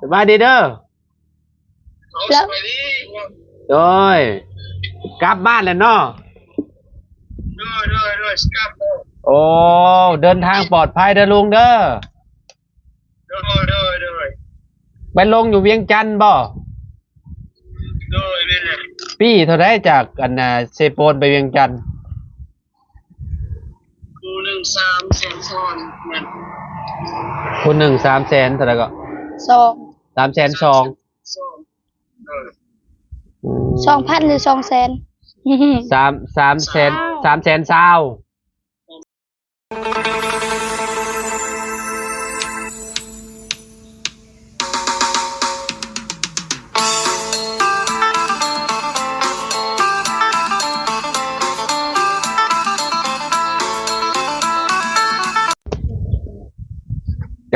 ສະບາຍດີເດີ. ແລ້ວ ໂດຍ ກັບບ້ານແລ້ວເນາະ. ໂດຍ ໂດຍ ໂດຍ ກັບແລ້ວ. ໂອ້ ເດີນທາງປອດໄພເດີລຸງເດີ. ໂດຍ ໂດຍ ໂດຍ. ໄປລົງຢູ່ວຽງຈັນບໍ່? ໂດຍ ແມ່ນແຫຼະ. ປີ້ເທົ່າໃດຈາກ ອັນນ່າ ເຊໂປນໄປວຽງຈັນ? ຄູ່ໜຶ່ງສາມແສນສອງ. ແມ່ນ. ຄູ່ໜຶ່ງສາມແສນເທົ່າໃດກໍ? ສອງ ສາມແສນສອງ. ສອງ ເອີ ອືມ ສອງພັນ ຫຼື ສອງແສນ? ສາມ ສາມແສນ ສາມແສນຊາວ.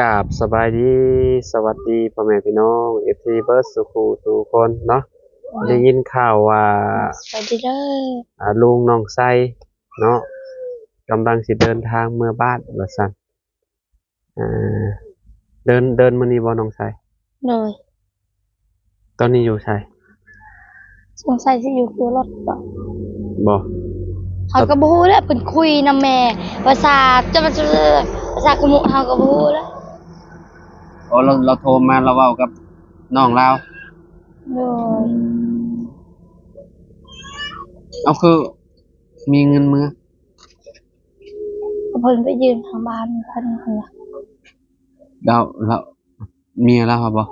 ກາບສະບາຍດີ ສະຫວັດດີພໍ່ແມ່ພີ່ນ້ອງ ເອັຟຊີ ເບິດສູ່ຄູ່ສູ່ຄົນເນາະ. ໄດ້ຍິນຂ່າວວ່າ ສະບາຍດີເດີ ອາ ລຸງນ້ອງໄຊ ເນາະ ກຳລັງຊິເດີນທາງເມືອບ້ານວ່າຊັ້ນ. ເອີ ເດີນ ເດີນມື້ນີ້ບໍ່ນ້ອງໄຊ? ໂດຍ. ຕອນນີ້ຢູ່ໃສ? ສົງໄສຊິຢູ່ຄືລົດບໍ່? ບໍ່ ເຮົາກໍບໍ່ຮູ້ແຫຼະ. ເພິ່ນຄຸຍນຳແມ່ ພາສາ ຈະມາ ພາສາຂະມຸ ເຮົາກໍບໍ່ຮູ້ແຫຼະ. ໂອ້ ລາວ ລາວໂທມາ ລາວເວົ້າກັບນ້ອງລາວ. ໂດຍ. ເອົາ ຄືມີເງິນເມືອ? ເພິ່ນໄປຢືມທາງບ້ານເພິ່ນ ເພິ່ນວ່າ. ແລ້ວ ແລ້ວເມຍລາວຫາບໍ່?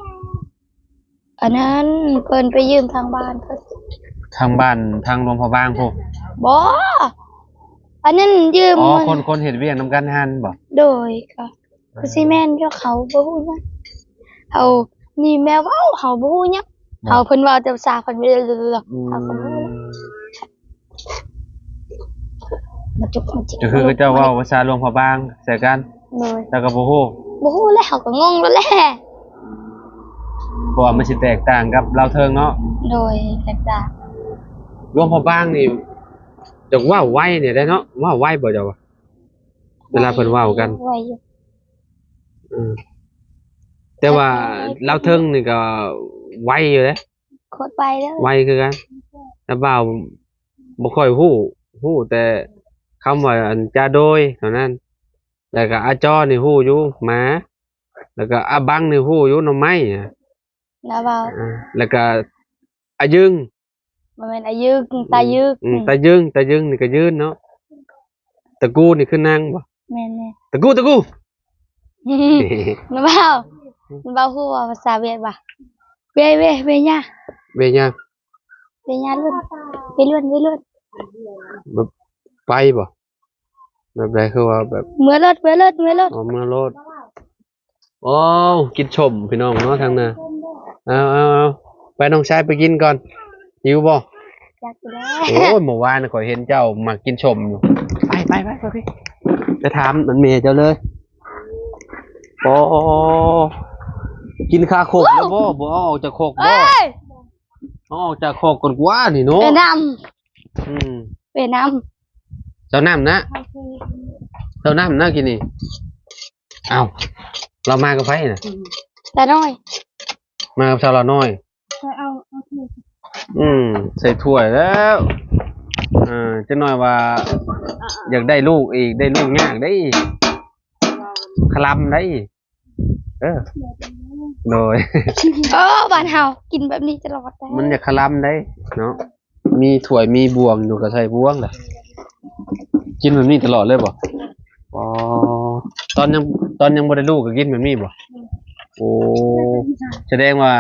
ອັນນັ້ນເພິ່ນໄປຢືມທາງບ້ານເພິ່ນ. ທາງບ້ານ ທາງຫຼວງພະບາງພຸ້ນ? ບໍ່ ອັນນັ້ນຢືມ. ອໍ ຄົນ ຄົນເຮັດວຽກນຳກັນຫັ້ນບໍ່? ໂດຍ. ກໍຄືຊິແມ່ນຢູ່ ເຂົາບໍ່ຮູ້ຫຍັງ ເຮົານີ້ແມ່ເວົ້າ ເຮົາບໍ່ຮູ້ຫຍັງ. ເຮົາ ເພິ່ນເວົ້າແຕ່ພາສາເພິ່ນ ອືມ ເຮົາກໍບໍ່ຮູ້. ມາຈຸກ ມາຈິກ ກໍຄືເຈົ້າເວົ້າພາສາຫຼວງພະບາງໃສ່ກັນ. ໂດຍ. ເຈົ້າກໍບໍ່ຮູ້? ບໍ່ຮູ້ແຫຼະ ເຮົາກໍງົງໂລດແຫຼະ ເພາະວ່າມັນຊິແຕກຕ່າງກັບລາວເທິງເນາະ. ໂດຍ ແຕກຕ່າງ. ຫຼວງພະບາງນີ້ ຈະເວົ້າໄວແດ່ເນາະ ເວົ້າໄວບໍ່ເຈົ້າວ່າ? ເວລາເພິ່ນເວົ້າກັນ ໄວຢູ່. ເອີ ແຕ່ວ່າລາວເທິງນີ້ກໍໄວຢູ່ເດ້. ໂຄດໄວເດີ. ໄວຄືກັນ. ແຕ່ບ່າວບໍ່ຄ່ອຍຮູ້ ຮູ້ແຕ່ຄຳວ່າ ອັນ ຈາໂດຍເທົ່ານັ້ນ. ແລ້ວກໍອາຈໍນີ້ຮູ້ຢູ່ ໝາ. ແລ້ວກໍອາບັງນີ້ຮູ້ຢູ່ ໜໍ່ໄມ້. ລາວເວົ້າ ອາ ແລ້ວກໍອາຍຶງ. ບໍ່ແມ່ນອາຍຶງ ຕາຍຶກ. ອືມ ຕາຍຶງ ຕາຍຶງນີ້ກໍຢືນເນາະ. ຕະກູນີ້ຄືນາງບໍ່? ແມ່ນໆ. ຕະກູ ຕະກູ. ນ້າບ່າວ ນ້າບ່າວຮູ້ວ່າພາສາຫວຽດວ່າ ເວ ເວ ເວຍາ ເວຍາ ເວຍາລຸນ ເວລຸນ ເວລຸນ. ແບບໄປບໍ່? ແບບໃດ? ຄືວ່າແບບ ເມືອໂລດ ເມືອໂລດ ເມືອໂລດ. ອໍ ເມືອໂລດ. ໂອ້ ກິນສົ້ມພີ່ນ້ອງເນາະ ທາງໜ້າ. ເອົາ ເອົາ ເອົາ ໄປ ນ້ອງຊາຍໄປກິນກ່ອນ. ຫິວບໍ່? ຢາກຢູ່ແລ້ວ. ໂອ້ຍ ເມື່ອວານຂ້ອຍເຫັນເຈົ້າມັກກິນສົ້ມຢູ່. ໄປ ໄປ ໄປ ໄປ ໄປ ໄປຖາມອັນແມ່ເຈົ້າເລີຍ. ໂອ້ ກິນຄາຄົກແລ້ວບໍ່? ບໍ່ເອົາອອກຈາກຄົກບໍ່? ເອີຍ ເອົາອອກຈາກຄົກກ່ອນກວ່ານີ້ເນາະ. ເອີ ນ້ຳ ອືມ ເປັນນ້ຳ ເຈົ້ານ້ຳນະ ເຈົ້ານ້ຳນະ ກິນນີ້. ເອົ້າ ລາວມາກັບໃຜນະ? ຕານ້ອຍ ມາກັບສາວລາວນ້ອຍ. ເອົາ ເອົາຖ້ວຍ ອືມ ໃສ່ຖ້ວຍແລ້ວ. ເອີ ຈັກໜ້ອຍວ່າຢາກໄດ້ລູກອີກ ໄດ້ລູກຍາກເດ້ ຄະລຳໄດ້. ເອີ ໂດຍ. ເອີ ບ້ານເຮົາກິນແບບນີ້ຕະຫຼອດ. ມັນຢາກຄະລຳໄດ້ເນາະ. ມີຖ້ວຍມີບ່ວງຢູ່ກໍໃສ່ບ່ວງລະ. ກິນແບບນີ້ຕະຫຼອດເລີຍບໍ່? ອໍ ຕອນຍັງ ຕອນຍັງບໍ່ໄດ້ລູກກໍກິນແບບນີ້ບໍ່? ໂອ້ ສະແດງວ່າ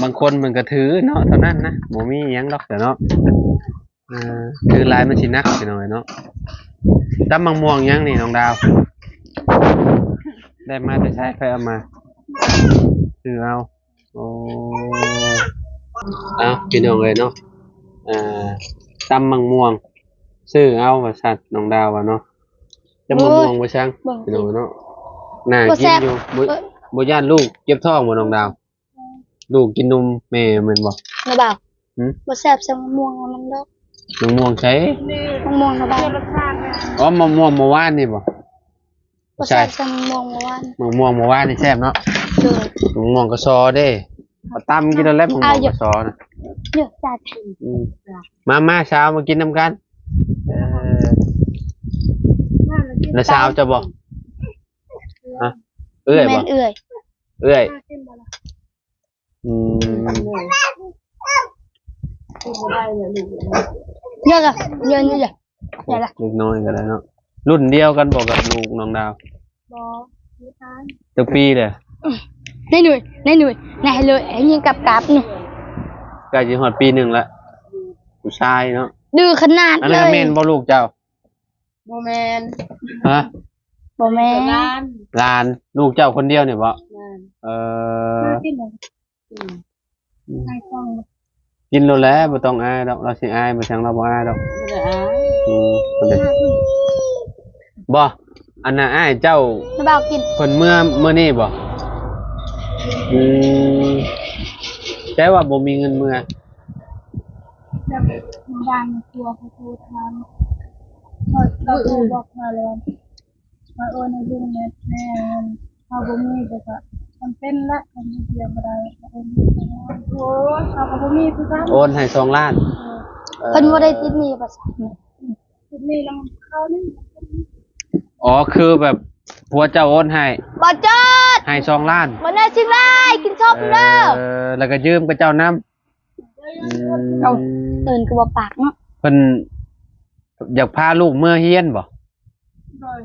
ບາງຄົນເພິ່ນກໍຖືເນາະ ເທົ່ານັ້ນນະ ບໍ່ມີຫຍັງດອກເນາະ. ອ່າ ຖືຫຼາຍມັນຊິໜັກ ພີ່ນ້ອງເອີຍເນາະ. ຕຳໝາກມ່ວງຫຍັງນີ້ນ້ອງດາວ? ໄດ້ມາແຕ່ໃສ? ໃຜເອົາມາ? ຊື້ເອົາ. ໂອ້ ເອົາ ພີ່ນ້ອງເອີຍເນາະ. ອ່າ ຕຳໝາກມ່ວງຊື້ເອົາວ່າຊັ້ນ ນ້ອງດາວວ່າເນາະ. ຕຳໝາກມ່ວງບໍ່ຊ່າງ ພີ່ນ້ອງເນາະ. ໜ້າກິນຢູ່. ບໍ່ ບໍ່ຢ້ານລູກເຈັບທ້ອງບໍ່ ນ້ອງດາວ? ລູກກິນນົມແມ່ແມ່ນບໍ່? ນ້າບ່າວ ຫື? ບໍ່ແຊບສ່ຳໝາກມ່ວງອັນນັ້ນດອກ. ໝາກມ່ວງໃສ? ໝາກມ່ວງນ້າບ່າວ. ອໍ ໝາກມ່ວງເມື່ອວານນີ້ບໍ່? ບໍ່ແຊບສ່ຳໝາກມ່ວງເມື່ອວານ. ໝາກມ່ວງເມື່ອວານນີ້ແຊບເນາະ. ໂດຍ ໝາກມ່ວງກະຊໍເດ້ ເອົາຕຳກິນແລ້ວ ໝາກມ່ວງກະຊໍນະ ເຍອະຈັດ ອືມ ມາ ມາ ຊາວມາກິນນຳກັນ ເອີ ນ້າສາວເຈົ້າບໍ່? ຮະ ເອື້ອຍບໍ່? ແມ່ນເອື້ອຍ ເອື້ອຍ ອືມ ເຍອະລະ ເຍອະນີ້ລະ ເດັກນ້ອຍກໍໄດ້ເນາະ ລຸ້ນດຽວກັນບໍ່ກັບລູກນ້ອງດາວ? ບໍ່ ມີທ່ານ ຈັກປີແລ້ວ? ນາຍໜຸ່ຍ ນາຍໜຸ່ຍ ນາຍໃຫ້ເລີຍ ໃຫ້ຍິງກັບກັບໜຸ່ຍ ໃກ້ຊິຮອດປີໜຶ່ງລະ ຜູ້ຊາຍເນາະ ດື້ຂະໜາດເລີຍ ອັນນັ້ນແມ່ນບໍ່ລູກເຈົ້າ? ບໍ່ແມ່ນ ຮະ ບໍ່ແມ່ນ ຫຼານ ຫຼານ ລູກເຈົ້າຄົນດຽວນີ້ບໍ່? ແມ່ນ ເອີ ກິນ ອືມ ໃຫ້ຟັງ ກິນໂລດແຫຼະ ບໍ່ຕ້ອງອາຍດອກ ລາວຊິອາຍບໍ່ ຊ່າງລາວບໍ່ອາຍດອກ ບໍ່ໄດ້ອາຍ ອືມ ບໍ່ ອັນນ່າ ອ້າຍເຈົ້າ ລາວບໍ່ກິນ ເພິ່ນເມືອມື້ນີ້ບໍ່? ອືມ ແຕ່ວ່າບໍ່ມີເງິນເມືອ ແລ້ວບ້ານຄົວເຂົາໂທຖາມ ເຂົາ ເຂົາໂທບອກມາແລ້ວ ມາໂອນໃຫ້ລຸງແດ່ ແມ່ເຮົາບໍ່ມີ ແຕ່ກະຈຳເປັນລະ ຄັນເຮັດວຽກບໍ່ໄດ້ກະໂອນໃຫ້ສອງລ້ານ ໂອ້ ເຮົາກະບໍ່ມີຄືກັນ ໂອນໃຫ້ສອງລ້ານ ເອີ ເອີ ເພິ່ນບໍ່ໄດ້ຕິດໜີ້ບໍ່ຊະ ຕິດໜີ້ນຳເຂົານີ້ ອໍ ຄືແບບຜົວເຈົ້າໂອນໃຫ້ ບໍ່ເຈີດ ໃຫ້ສອງລ້ານ ບໍ່ແນ່ຈິງໄດ້ ກິນຊົມເດີ ເອີ ແລ້ວກະຢືມກັບເຈົ້ານຳ ອືມ ເອົາ ເອີ້ນກະບໍ່ປາກເນາະ ເພິ່ນຢາກພາລູກເມືອຮຽນບໍ່? ໂດຍ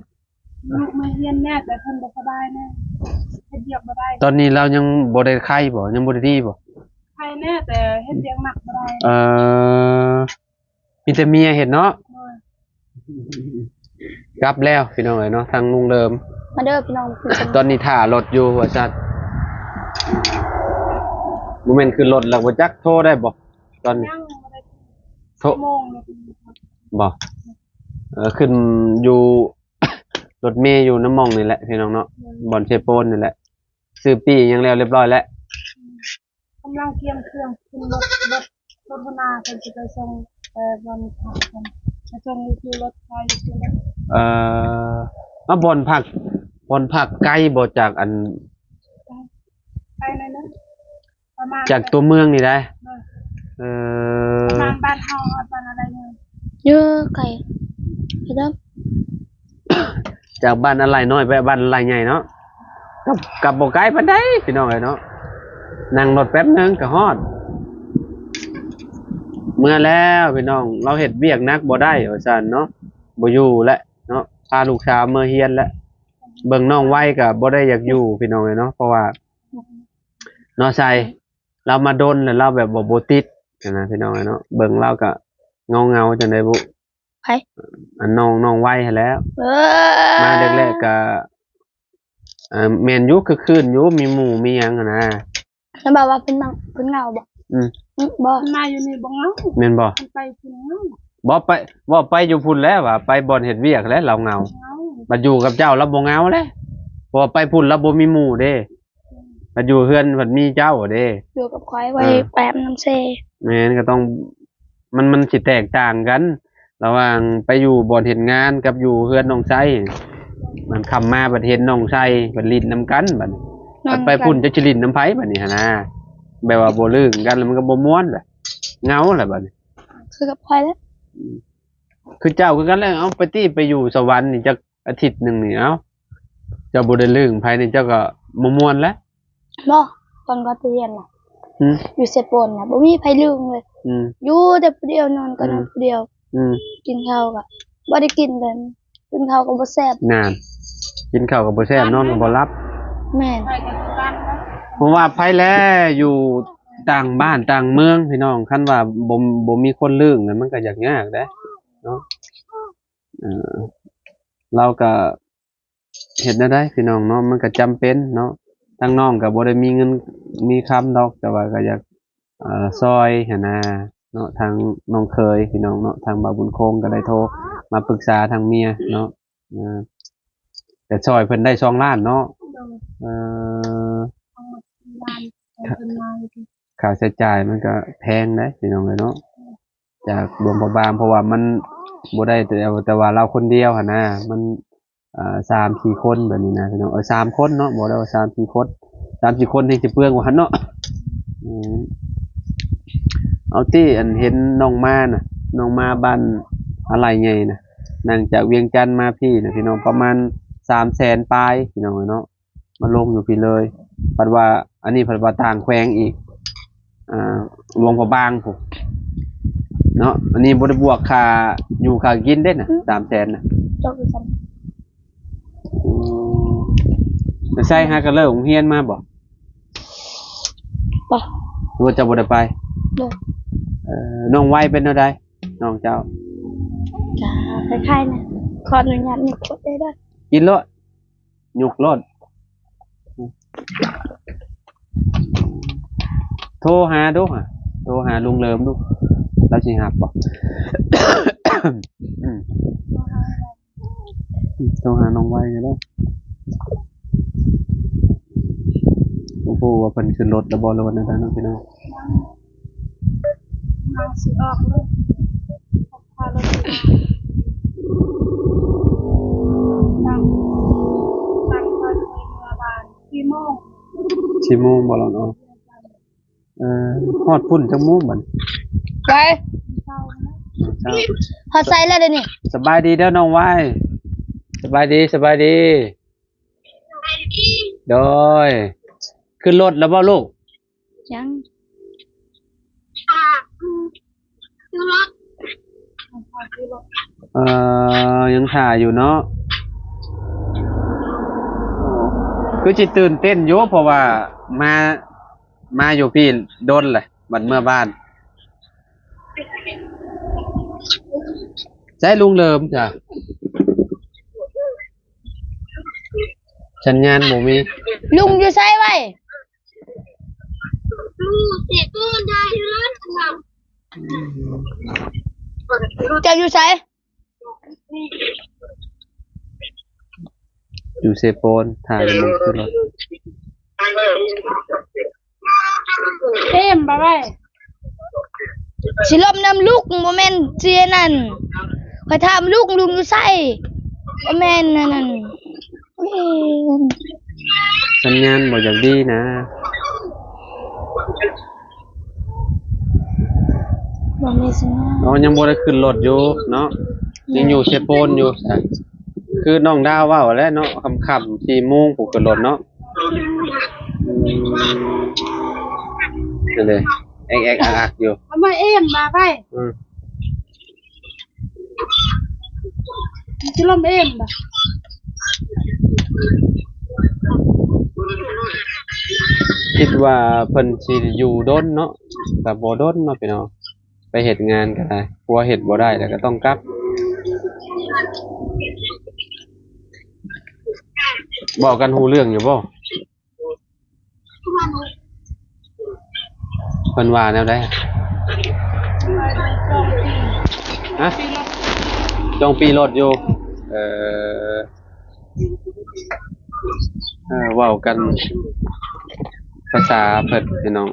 ລູກມາຮຽນແນ່ ແຕ່ເພິ່ນບໍ່ສະບາຍແນ່ ເຮັດວຽກບໍ່ໄດ້ ຕອນນີ້ລາວຍັງບໍ່ໄດ້ໄຄບໍ່? ຍັງບໍ່ໄດ້ດີບໍ່? ໄຄແນ່ ແຕ່ເຮັດວຽກໜັກບໍ່ໄດ້ ເອີ ມີແຕ່ເມຍເຮັດເນາະ ໂດຍ ກັບແລ້ວພີ່ນ້ອງເອີຍເນາະ ທາງລຸງເລີມ ມາເດີພີ່ນ້ອງ ຕອນນີ້ຖ້າລົດຢູ່ວ່າຊັ້ນ ບໍ່ແມ່ນຂຶ້ນລົດແລ້ວບໍ່ຈັກໂທໄດ້ບໍ່? ຕອນນີ້ ຍັງບໍ່ໄດ້ ໂທ ຊົ່ວໂມງໜຶ່ງ ບໍ່ ເອີ ຂຶ້ນຢູ່ລົດເມຢູ່ນຳໝ່ອງນີ້ແຫຼະພີ່ນ້ອງເນາະ ອືມ ບ່ອນເຊໂປນນີ້ແຫຼະ ຊື້ປີ້ຫຍັງແລ້ວລຽບຮ້ອຍແລ້ວ ອືມ ກຳລັງກຽມເຄື່ອງຂຶ້ນລົດ ລົດໂຄສະນາເພິ່ນຊິໄປສົ່ງ ແຕ່ບ່ອນພັກເພິ່ນ ໄປສົ່ງຢູ່ທີ່ລົດໄຟຢູ່ທີ່ລົດ ເອີ ມາບ່ອນພັກ ບ່ອນພັກໄກບໍ່ຈາກອັນ ໄກ ໄກໜ້ອຍໜຶ່ງ ປະມານ ຈາກຕົວເມືອງນີ້ໄດ໋ ໂດຍ ເອີ ປະມານບ້ານເຮົາຮອດບ້ານອາໄລໃຫຍ່ ເອີ ໄກ ໄກເດີ ຈາກບ້ານອາໄລນ້ອຍໄປບ້ານອາໄລໃຫຍ່ເນາະ ກັບ ກັບບໍ່ໄກປານໃດພີ່ນ້ອງເອີຍເນາະ ນັ່ງລົດແປັບໜຶ່ງກະຮອດ ເມືອແລ້ວພີ່ນ້ອງ ລາວເຮັດວຽກໜັກບໍ່ໄດ້ວ່າຊັ້ນເນາະ ບໍ່ຢູ່ແຫຼະເນາະ ພາລູກສາວເມືອຮຽນແລ້ວ ເບິ່ງນ້ອງໄວກະບໍ່ໄດ້ຢາກຢູ່ພີ່ນ້ອງເອີຍເນາະ ເພາະວ່າ ເນາະ ໃສ່ ລາວມາດົນແລ້ວລາວແບບວ່າບໍ່ຕິດຫັ້ນນະພີ່ນ້ອງເອີຍເນາະ ເບິ່ງລາວກະເຫງົາໆ ຈັ່ງໃດບຸ ໃຜ? ອັນນ້ອງ ນ້ອງໄວຫັ້ນແຫຼະ ເອີ ມາແລກໆ ກະ ເອີ ແມ່ນຢູ່ ຄຶກຄື້ນຢູ່ ມີໝູ່ມີຫຍັງຫັ້ນນະ ແລ້ວບອກວ່າເພິ່ນເໝົາ ເພິ່ນເຫງົາບໍ່? ອືມ ອືມ ບໍ່ ມາຢູ່ນີ້ບໍ່ເຫງົາ ແມ່ນບໍ່? ເພິ່ນໄປພຸ້ນເຫງົາ ບໍ່ໄປ ເວົ້າໄປຢູ່ພຸ້ນແຫຼະ ວ່າໄປບ່ອນເຮັດວຽກແຫຼະ ລາວເຫງົາ ເຫງົາ ບັດຢູ່ກັບເຈົ້າລາວບໍ່ເຫງົາແຫຼະ ເພາະວ່າໄປພຸ້ນລາວບໍ່ມີໝູ່ເດ້ ອືມ ບັດຢູ່ເຮືອນພັດມີເຈົ້າເດ້ ຢູ່ກັບຂ້ອຍໄວ້ ເອີ ແປມນຳເຊ ແມ່ນ ກະຕ້ອງ ມັນ ມັນຊິແຕກຕ່າງກັນ ລະຫວ່າງໄປຢູ່ບ່ອນເຮັດງານກັບຢູ່ເຮືອນນ້ອງໄຊ ມັນຄ່ຳມາບັດເຫັນນ້ອງໄຊ ບັດຫຼິ້ນນຳກັນບັດນີ້ ນອນນຳກັນ ບັດໄປພຸ້ນຈັກຊິຫຼິ້ນນຳໃຜບັດນີ້ຫັ້ນນະ ແບບວ່າບໍ່ລຶ້ງກັນ ລະມັນກະບໍ່ມ່ວນລະ ເຫງົາລະບັດນີ້ ຄືກັບຂ້ອຍແຫຼະ ອືມ ຄືເຈົ້າຄືກັນແຫຼະ ເອົາ ໄປຕິ ໄປຢູ່ສະຫວັນນີ້ຈັກອາທິດໜຶ່ງນີ້ ເອົ້າ ເຈົ້າບໍ່ໄດ້ລຶ້ງໃຜນີ້ ເຈົ້າກະບໍ່ມ່ວນແຫຼະ ບໍ່ ຕອນຂ້ອຍໄປຮຽນນະ ຫື ຢູ່ເຊໂປນນະ ບໍ່ມີໃຜລຶ້ງເລີຍ ອືມ ຢູ່ແຕ່ຜູ້ດຽວ ນອນກະນອນ ອືມ ຜູ້ດຽວ ອືມ ກິນເຂົ້າກະບໍ່ໄດ້ກິນເລີຍ ກິນເຂົ້າກະບໍ່ແຊບ ນັ້ນ ກິນເຂົ້າກະບໍ່ແຊບ ນອນກະບໍ່ຫຼັບ ແມ່ນ ເພາະວ່າໃຜແລຢູ່ຕ່າງບ້ານຕ່າງເມືອງ ພີ່ນ້ອງ ຄັນວ່າບໍ່ ບໍ່ມີຄົນລຶ້ງ ມັນກະຢາກຍາກເດ້ເນາະ ເອີ ລາວກະເຮັດແນວໃດພີ່ນ້ອງເນາະ ມັນກະຈຳເປັນເນາະ ທາງນ້ອງກະບໍ່ໄດ້ມີເງິນມີຄຳດອກ ແຕ່ວ່າກະຢາກ ເອີ ຊ່ອຍຫັ້ນນາເນາະ ທາງນ້ອງເຂີຍພີ່ນ້ອງເນາະ ທາງບ່າວບຸນຄົງກະໄດ້ໂທມາປຶກສາທາງເມຍເນາະ ເອີ ກະຊ່ອຍເພິ່ນໄດ້ສອງລ້ານເນາະ ໂດຍ ເອີ ທັງໝົດສີ່ລ້ານ ຂອງເພິ່ນມາຢູ່ ຄ່າໃຊ້ຈ່າຍມັນກະແພງເດ້ພີ່ນ້ອງເອີຍເນາະ ຈາກຫຼວງພະບາງ ເພາະວ່າມັນບໍ່ໄດ້ແຕ່ ແຕ່ວ່າລາວຄົນດຽວຫັ້ນນາ ມັນ ເອີ ສາມສີ່ຄົນແບບນີ້ນະພີ່ນ້ອງ ເອີ ສາມຄົນເນາະ ບອກໄດ້ວ່າສາມສີ່ຄົນ ສາມສີ່ຄົນແຮງຊິເປືອງວ່າຫັ້ນເນາະ. ອືມ ເອົາຕິ ອັນເຫັນນ້ອງມານະ ນ້ອງມາບ້ານອາໄລໃຫຍ່ນະ ນັ່ງຈາກວຽງຈັນມາພີ້ນະ ພີ່ນ້ອງ ປະມານສາມແສນປາຍ ພີ່ນ້ອງເອີຍເນາະ. ມາລົງຢູ່ພີ້ເລີຍ ພັດວ່າ ອັນນີ້ພັດວ່າຕ່າງແຂວງອີກ ອ່າ ຫຼວງພະບາງພຸ້ນເນາະ. ອັນນີ້ບໍ່ໄດ້ບວກຄ່າຢູ່ຄ່າກິນເດ້ນະ ອືມ ສາມແສນນະ. ເຈົ້າຄືກັນ ອືມ ໄປໃສ ຫາກະເລີກໂຮງຮຽນມາບໍ່? ບໍ່. ຫຼືວ່າເຈົ້າບໍ່ໄດ້ໄປ? ໂດຍ. ເອີ ນ້ອງໄວເປັນແນວໃດ ນ້ອງເຈົ້າ? ກະຄ້າຍໆນະ ຂໍອະນຸຍາດຍົກກົດໄດ້ເດີ ກິນໂລດ. ຍົກໂລດ. ໂທຫາດູຫະ ໂທຫາລຸງເລີມດູ ລາວຊິຮັບບໍ່? ໂທຫານ້ອງໄວກໍໄດ້. ບໍ່ຮູ້ວ່າເພິ່ນຂຶ້ນລົດແລ້ວບໍ່ ຫຼືວ່າແນວໃດເນາະ ພີ່ນ້ອງ. ຍັງຊິອອກລົດ ຖ້າລົດຊິອອກ ຕັ້ງ ຕັ້ງເພິ່ນໄວ້ເມື່ອວານສີ່ໂມງ ສີ່ໂມງບໍ່ລະເນາະ? ເອີ ຮອດພຸ້ນຈັກໂມງບັດນີ້? ໄປ ເຊົ້ານະ ເຊົ້າ ຮອດໃສແລ້ວດຽວນີ້? ສະບາຍດີເດີນ້ອງໄວ ສະບາຍດີ ສະບາຍດີ. ໂດຍ ຂຶ້ນລົດແລ້ວບໍ່ລູກ? ຍັງ ເອີ ຍັງຖ້າຢູ່ເນາະ. ຄືຊິຕື່ນເຕັ້ນຢູ່ ເພາະວ່າມາ ມາຢູ່ພີ້ດົນແຫຼະ ບັດເມືອບ້ານ. ໃສລຸງເລີມຈ້ະ? ສັນຍານບໍ່ມີ. ລຸງຢູ່ໃສໄວ? ເຈົ້າຢູ່ໃສ? ຢູ່ເຊໂປນ ຖ້າຢູ່ໝ່ອງຂຶ້ນລົດ. ເອີມ ບາຍບາຍ. ຊິລົມນຳລຸງ ບໍ່ແມ່ນຊິອັນນັ້ນ. ຂ້ອຍຖາມລຸງ ລຸງຢູ່ໃສ? ບໍ່ແມ່ນອັນນັ້ນ. ເອີມ ສັນຍານບໍ່ຢາກດີນະ. ບໍ່ມີສັນຍານ. ອໍ ຍັງບໍ່ໄດ້ຂຶ້ນລົດຢູ່ເນາະ. ແມ່ນ. ຍັງຢູ່ເຊໂປນຢູ່. ຄືນ້ອງດາວເວົ້າແຫຼະເນາະ ຄ່ຳໆ ສີ່ໂມງພຸ້ນຂຶ້ນລົດເນາະ. ອືມ ນັ້ນເດ້ ແອກໆ ອັກໆ ຢູ່. ເອົາມາເອມບາໄປ. ອືມ ຊິລົມເອມບາ. ຄິດວ່າເພິ່ນຊິຢູ່ດົນເນາະ ກະບໍ່ດົນເນາະ ພີ່ນ້ອງ. ໄປເຮັດງານກໍໄດ້ ຜົວເຮັດບໍ່ໄດ້ແລ້ວກໍຕ້ອງກັບ. ເວົ້າກັນຮູ້ເລື່ອງຢູ່ບໍ່? ເພິ່ນວ່າແນວໃດ? ຮະ? ຈ້ອງປີ້ລົດຢູ່. ເອີ ເອີ ເວົ້າກັນພາສາເພິ່ນ ພີ່ນ້ອງ.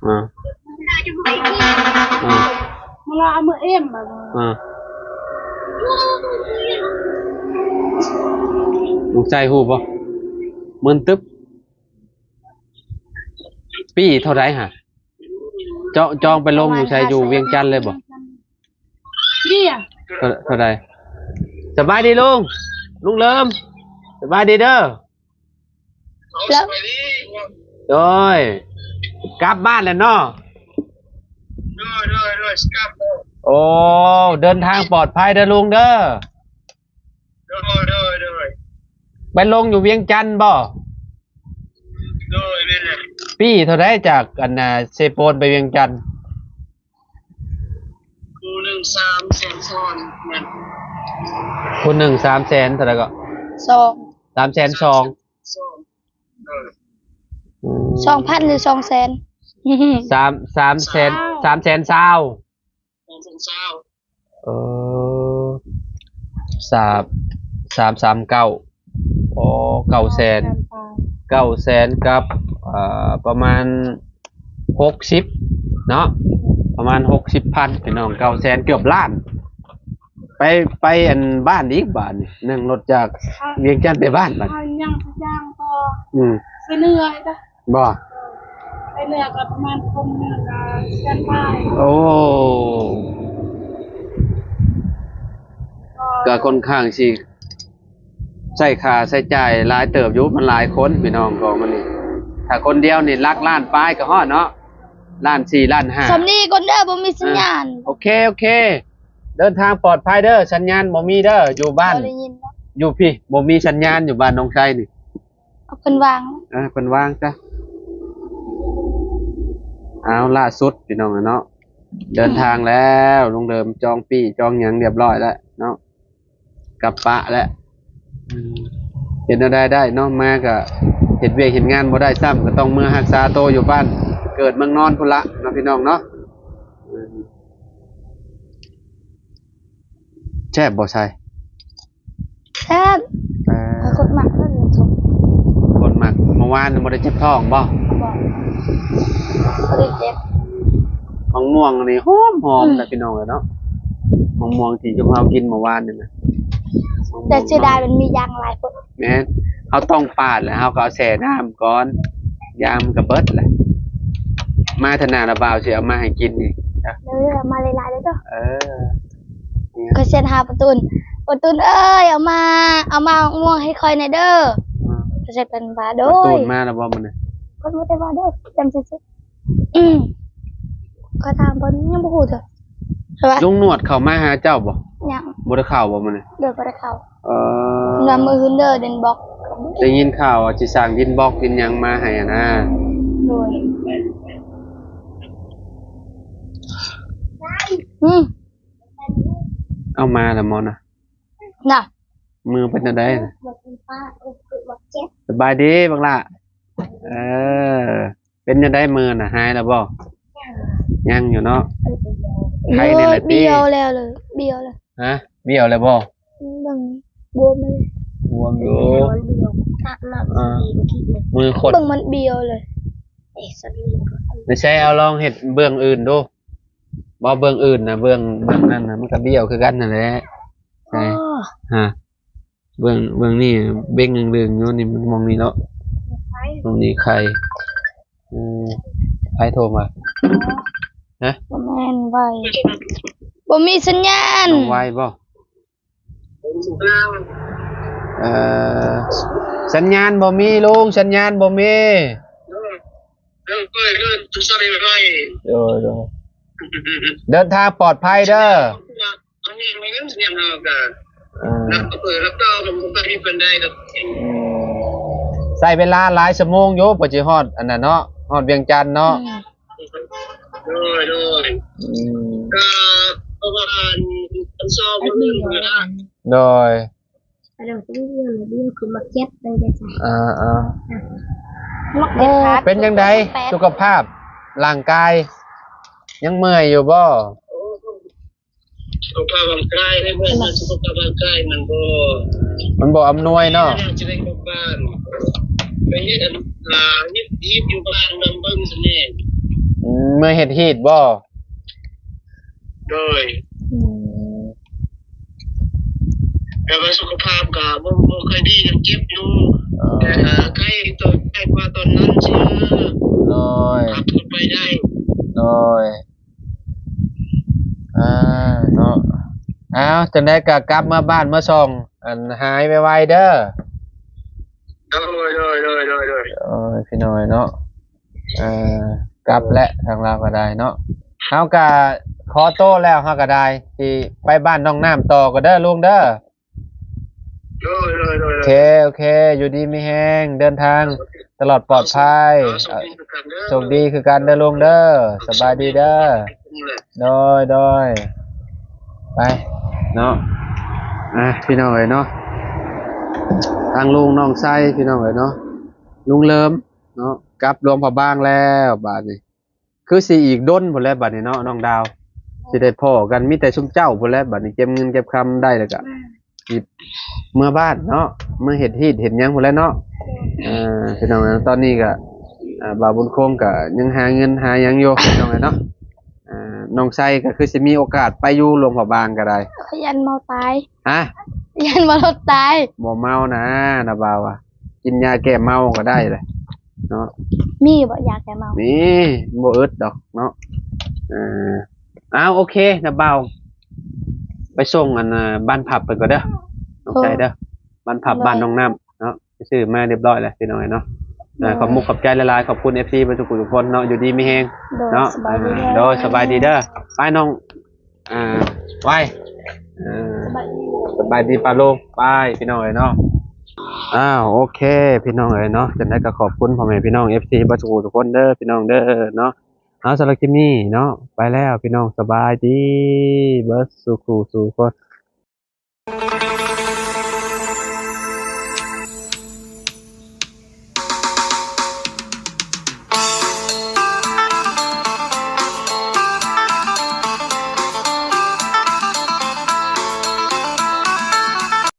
ອ່າ ອ່າ ມາລາເອົາມືເອມມາ ອ່າ ລຸງໃຈຮູ້ບໍ່? ໝື່ນຕຶບ. ປີ້ເທົ່າໃດຫະ? ເຈາະ ຈອງໄປລົງຢູ່ໃສ? ຢູ່ວຽງຈັນເລີຍບໍ່? ເທົ່າ ເທົ່າໃດ? ສະບາຍດີລຸງ ລຸງເລີມ ສະບາຍດີເດີ. ແລ້ວ ໂດຍ ກັບບ້ານແລ້ວເນາະ? ໂດຍ ໂດຍ ໂດຍ ກັບ. ໂອ້ ເດີນທາງປອດໄພເດີລຸງເດີ. ໂດຍ ໂດຍ ໂດຍ. ໄປລົງຢູ່ວຽງຈັນບໍ່? ໂດຍ ແມ່ນແຫຼະ. ປີ້ເທົ່າໃດຈາກອັນນາ ເຊໂປນໄປວຽງຈັນ? ຜູ້ໜຶ່ງສາມແສນສອງ. ແມ່ນ. ຜູ້ໜຶ່ງສາມແສນເທົ່າໃດກໍ? ສອງ. ສາມແສນສອງ. ສອງ. ເອີ ອືມ ສອງພັນ ຫຼື ສອງແສນ? ສາມ ສາມແສນ ສາມແສນຊາວ. ສາມແສນຊາວ. ເອີ ສາມ ສາມສາມເກົ້າ. ອໍ ເກົ້າແສນ ເກົ້າແສນກັບ ເອີ ປະມານຫົກສິບເນາະ ປະມານຫົກສິບພັນ ພີ່ນ້ອງ. ເກົ້າແສນ ເກືອບລ້ານ. ໄປ ໄປອັນບ້ານອີກບາດນີ້ ນັ່ງລົດຈາກວຽງຈັນໄປບ້ານບາດນີ້. ເຮົາຍັງຊິຍ່າງຕໍ່ ອືມ ໄປເໜືອກະ ບໍ່ ໄປເໜືອກະປະມານຄົນໜຶ່ງກະແສນປາຍ. ໂອ້ ກະຄ່ອນຂ້າງຊິໃຊ້ຄ່າໃຊ້ຈ່າຍຫຼາຍເຕີບຢູ່ ມັນຫຼາຍຄົນພີ່ນ້ອງ ກອງມັນນີ້ ຖ້າຄົນດຽວນີ້ຫຼັກລ້ານປາຍກະຮອດເນາະ ລ້ານສີ່ ລ້ານຫ້າ. ສ່ຳນີ້ກ່ອນເດີ ບໍ່ມີສັນຍານ. ເອີ ໂອເຄ ໂອເຄ ເດີນທາງປອດໄພເດີ ສັນຍານບໍ່ມີເດີ ຢູ່ບ້ານ ບໍ່ໄດ້ຍິນເນາະ ຢູ່ພີ້ບໍ່ມີສັນຍານ ຢູ່ບ້ານໜອງໄຊນີ້. ເອົາເພິ່ນວາງ ເອີ ເພິ່ນວາງຊະ. ເອົາ ລ່າສຸດພີ່ນ້ອງເນາະ ເດີນທາງແລ້ວ ອືມ ລຸງເລີ່ມຈອງປີ້ຈອງຫຍັງຮຽບຮ້ອຍແລ້ວເນາະ ກັບປະແລ້ວ. ອືມ ເຮັດແນວໃດໄດ້ເນາະ ມາກະເຮັດວຽກເຮັດງານບໍ່ໄດ້ຊ້ຳ ກະຕ້ອງເມືອຮັກສາໂຕຢູ່ບ້ານເກີດເມືອງນອນພຸ້ນລະເນາະ ພີ່ນ້ອງເນາະ. ແຊບບໍ່ໄຊ? ແຊບ. ເອີ ຂ້ອຍກົດມັກເລີຍ ຄົນມັກ. ເມື່ອວານບໍ່ໄດ້ເຈັບທ້ອງບໍ່? ບໍ່ ບໍ່ໄດ້ເຈັບ. ໝາກມ່ວງນີ້ຫອມໆ ອືມ ນະພີ່ນ້ອງເອີຍເນາະ ໝາກມ່ວງທີ່ຊຸມເຮົາກິນເມື່ອວານນີ້ນະ ແຕ່ເສຍດາຍມັນມີຢາງຫຼາຍໂພດ. ແມ່ນ ເຮົາຕ້ອງປາດແລ້ວ ເຮົາກະເອົາແຊ່ນ້ຳກ່ອນ ຢາງມັນກະເບິດແຫຼະ. ມາເທື່ອໜ້າລະບ່າວຊິເອົາມາໃຫ້ກິນອີກ. ເອີ ມາຫຼາຍໆເດີ. ເອີ ກະເຊັດຫາປະຕູນ ປະຕູນເອີຍ ເອົາມາ ເອົາໝາກມ່ວງໃຫ້ຂ້ອຍແດ່ເດີ. ກະເຊັດເພິ່ນວ່າ ໂດຍ ປະຕູນມາແລ້ວບໍ່ມື້ນີ້? ເພິ່ນບໍ່ໄດ້ວ່າເດີ ຈຳຊື່ໆ. ອືມ ຂ້ອຍຖາມເພິ່ນຍັງບໍ່ຮູ້ເທື່ອ. ລຸງໜວດເຂົ້າມາຫາເຈົ້າບໍ່? ຍັງ. ບໍ່ໄດ້ເຂົ້າບໍ່ມື້ນີ້? ໂດຍ ບໍ່ໄດ້ເຂົ້າ. ເອີ ເພິ່ນວ່າມື້ອື່ນເດີ ດິນບລັອກ. ໄດ້ຍິນຂ່າວວ່າຊິສ້າງດິນບລັອກດິນຫຍັງມາໃຫ້ຫັ້ນນະ. ໂດຍ. ອືມ ເອົາມາແລ້ວໝໍນະ. ນະ ມືເປັນຈັ່ງໃດນະ? ສະບາຍດີບັກຫຼ້າ. ເອີ ເປັນຈັ່ງໃດມືນະ ຫາຍແລ້ວບໍ່? ຍັງຢູ່ເນາະ. ໄຄແນ່ລະຕິ. ໂອ້ຍ ບ້ຽວແລ້ວເລີຍ ບ້ຽວແລ້ວ. ຮະ? ບ້ຽວແລ້ວບໍ່? ເບິ່ງບວມເລີຍ ບວມຢູ່. ເອີ ມືຄົນ ເບິ່ງມັນບ້ຽວເລີຍ. ໄປໃສ ເອົາລອງເຮັດເບື້ອງອື່ນດູ. ບໍ່ ເບື້ອງອື່ນນະ ເບື້ອງ ເບື້ອງນັ້ນນະ ມັນກະບ້ຽວຄືກັນຫັ້ນແຫຼະ. ໃສ? ຮະ? ເບື້ອງ ເບື້ອງນີ້ເບັງເລື່ອງໆຢູ່ນີ້ ມັນໝ່ອງນີ້ເນາະ ໝ່ອງນີ້ໄຄ. ເອີ ໃຜໂທມາ? ຮະ? ບໍ່ແມ່ນໄວ ບໍ່ມີສັນຍານ. ນ້ອງໄວບໍ່? ເອີ ສັນຍານບໍ່ມີລຸງ ສັນຍານບໍ່ມີ. ໂດຍ ໂດຍ ເດີນທາງປອດໄພເດີ. ເອີ ໃຊ້ເວລາຫຼາຍຊົ່ວໂມງຢູ່ ກວ່າຊິຮອດອັນນັ້ນເນາະ ຮອດວຽງຈັນເນາະ. ໂດຍ ໂດຍ. ອືມ ກະປະມານສອງມື້ພຸ້ນລະ. ໂດຍ. ເອີ ເອີ ເປັນຈັ່ງໃດສຸຂະພາບຮ່າງກາຍ? ຍັງເມື່ອຍຢູ່ບໍ່? ສຸຂະພາບຮ່າງກາຍ ໃນເມື່ອຍ ສຸຂະພາບຮ່າງກາຍມັນບໍ່ ມັນບໍ່ອຳນວຍເນາະ. ຈະໄດ້ກັບບ້ານໄປເຮັດ ອ່າ ເຮັດຮີດຢູ່ບ້ານນຳເບິ່ງຊະແນ່. ອືມ ເມື່ອເຮັດຮີດບໍ່? ໂດຍ. ອືມ ແຕ່ວ່າສຸຂະພາບກະບໍ່ ບໍ່ຄ່ອຍດີ ຍັງເຈັບຢູ່. ອໍ ແຕ່ກະໄຄຕອນ ໄຄກວ່າຕອນນັ້ນຊື່. ໂດຍ. ຂັບລົດໄປໄດ້. ໂດຍ. ອ່າ ເນາະ ອ້າວ ຈັ່ງໃດກະກັບເມືອບ້ານເມືອຊ່ອງ ອັນ ຫາຍໄວໆເດີ. ໂດຍ ໂດຍ ໂດຍ ໂດຍ ໂດຍ. ໂອ້ຍ ພີ່ນ້ອງເນາະ ເອີ ກັບແຫຼະ ທາງລາວກະໄດ້ເນາະ. ເຮົາກະຂໍໂຕແລ້ວ ເຮົາກະໄດ້ ຊິໄປບ້ານໜອງນ້ຳຕໍ່ກະເດີລຸງເດີ. ໂດຍ ໂດຍ ໂດຍ ໂດຍ. ໂອເຄ ໂອເຄ ຢູ່ດີມີແຮງ ເດີນທາງຕະຫຼອດປອດໄພ. ໂຊກດີຄືກັນເດີ ໂຊກດີຄືກັນເດີລຸງເດີ. ສະບາຍດີເດີ. ໂດຍ ໂດຍ ໄປເນາະ. ອ່າ ພີ່ນ້ອງເອີຍເນາະ ທາງລຸງນ້ອງໄຊ ພີ່ນ້ອງເອີຍເນາະ ລຸງເລີມເນາະ ກັບຫຼວງພະບາງແລ້ວບາດນີ້. ຄືຊິອີກດົນພຸ້ນແຫຼະບາດນີ້ເນາະ ນ້ອງດາວ ຊິໄດ້ພໍ້ກັນ ມີແຕ່ຊຸມເຈົ້າພຸ້ນແຫຼະບາດນີ້ ເກັບເງິນເກັບຄຳໄດ້ແລ້ວກະ ຊິເມືອບ້ານເນາະ ເມືອເຮັດຮີດເຮັດຫຍັງພຸ້ນແຫຼະເນາະ. ເອີ ພີ່ນ້ອງເອີຍ ຕອນນີ້ກະ ອ່າ ບ່າວບຸນຄົງກະຍັງຫາເງິນຫາຫຍັງຢູ່ ພີ່ນ້ອງເອີຍເນາະ. ອ່າ ນ້ອງໄຊກະຄືຊິມີໂອກາດໄປຢູ່ຫຼວງພະບາງກະໄດ້. ຢ້ານເມົາຕາຍ. ຮະ? ຢ້ານເມົາລົດຕາຍ. ບໍ່ເມົານາ ນາບ່າວວ່າ. ກິນຢາແກ້ເມົາກໍໄດ້ແຫຼະເນາະ. ມີບໍ່ຢາແກ້ເມົາ? ມີ ບໍ່ອຶດດອກເນາະ. ເອີ ອ້າວ ໂອເຄ ນ້າບ່າວ ໄປສົ່ງອັນ ບ້ານພັບເພິ່ນກ່ອນເດີ ນ້ອງໃຈເດີ. ບ້ານພັບ ໂດຍ ບ້ານໜອງນ້ຳເນາະ ໄປຊື້ມາຮຽບຮ້ອຍແລ້ວ ພີ່ນ້ອງເອີຍເນາະ. ເອີ ໂດຍ ຂອບມຸກຂອບໃຈຫຼາຍໆ ຂອບຄຸນ ເອັຟຊີ ເບິດທຸກຜູ້ທຸກຄົນເນາະ. ຢູ່ດີມີແຮງ ໂດຍ ເນາະ. ສະບາຍດີເດີ ໂດຍ ສະບາຍດີເດີ. ໄປນ້ອງ ອ່າ ໄວ ເອີ ສະບາຍດີ ສະບາຍດີປ້າລຸງ ໄປ ພີ່ນ້ອງເອີຍເນາະ. ອ້າວ ໂອເຄ ພີ່ນ້ອງເອີຍເນາະ. ຈັ່ງໃດກໍຂອບຄຸນພໍ່ແມ່ພີ່ນ້ອງ ເອັຟຊີ ເບິດທຸກຜູ້ທຸກຄົນເດີ ພີ່ນ້ອງເດີເນາະ. ເອົາ ສຳລັບຄລິບນີ້ເນາະ ໄປແລ້ວ ພີ່ນ້ອງ ສະບາຍດີເບິດສູ່ຜູ້ສູ່ຄົນ.